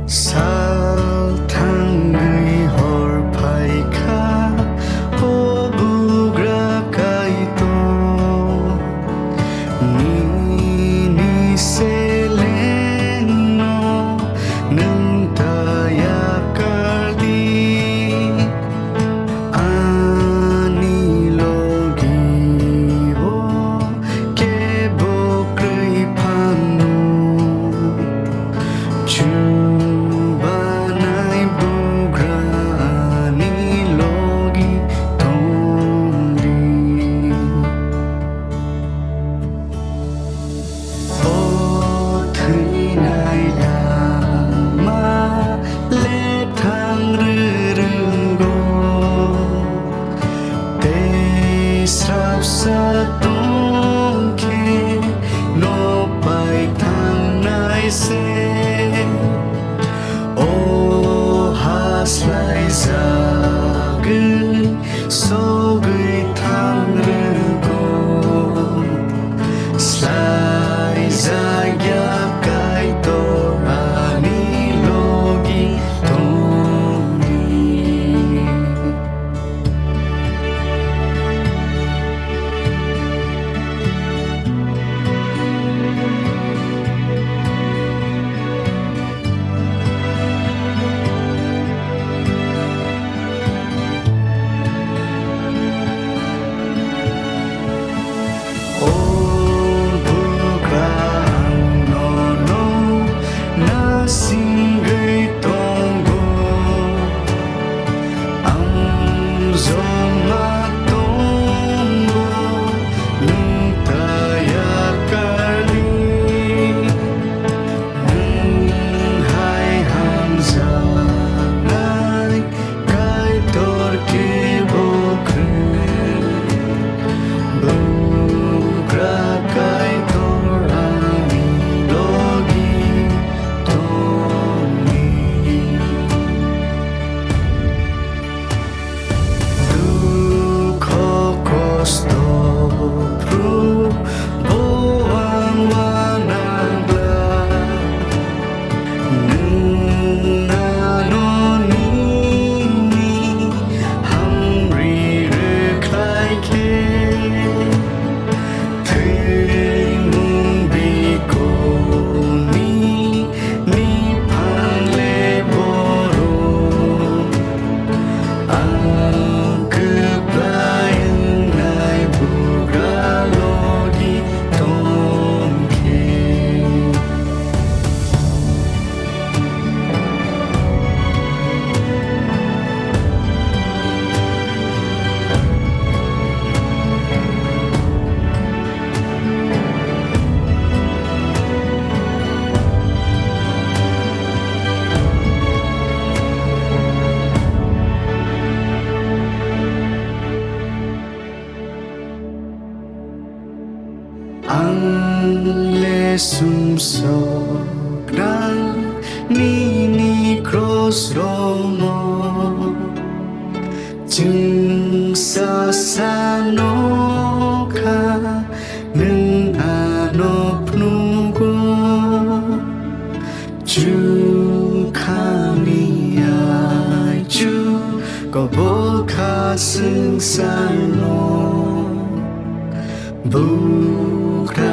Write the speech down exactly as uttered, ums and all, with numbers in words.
Sal thangwi hor phaikha, o bugra Kaitor, nini selengno nwng ta yakardi. Ani logi o kebo kwrwi phano, chubanai bugra ani logi tongdi. O thwinai lama le thang rwrwngo, tei srapsa tong khe no pai thangnai se. O ha slai jagwi sogwi thang rwgo, slai jakya Kaitor ani logi tongdi. O bugra, ang nono nasingwi tongo. Ang joma tongo, nwng ta yakardi. Nwng hai hamjaknai Kaitor kebo kwrwi. Bugra Kaitor ani logi tongdi. Dukho kosto phru bo ang uanang glak. Nwng ano nini hamri rwkhlai khe, thwimung bikolni ni phanle borok. Ang kwplai wngnai bugra logi tong khe. Ang le sumsokna nini cross romo. Chwng sasa nokha, nwng ano phnugo. Chukhani aichu kobol kha swngcharno. Bugra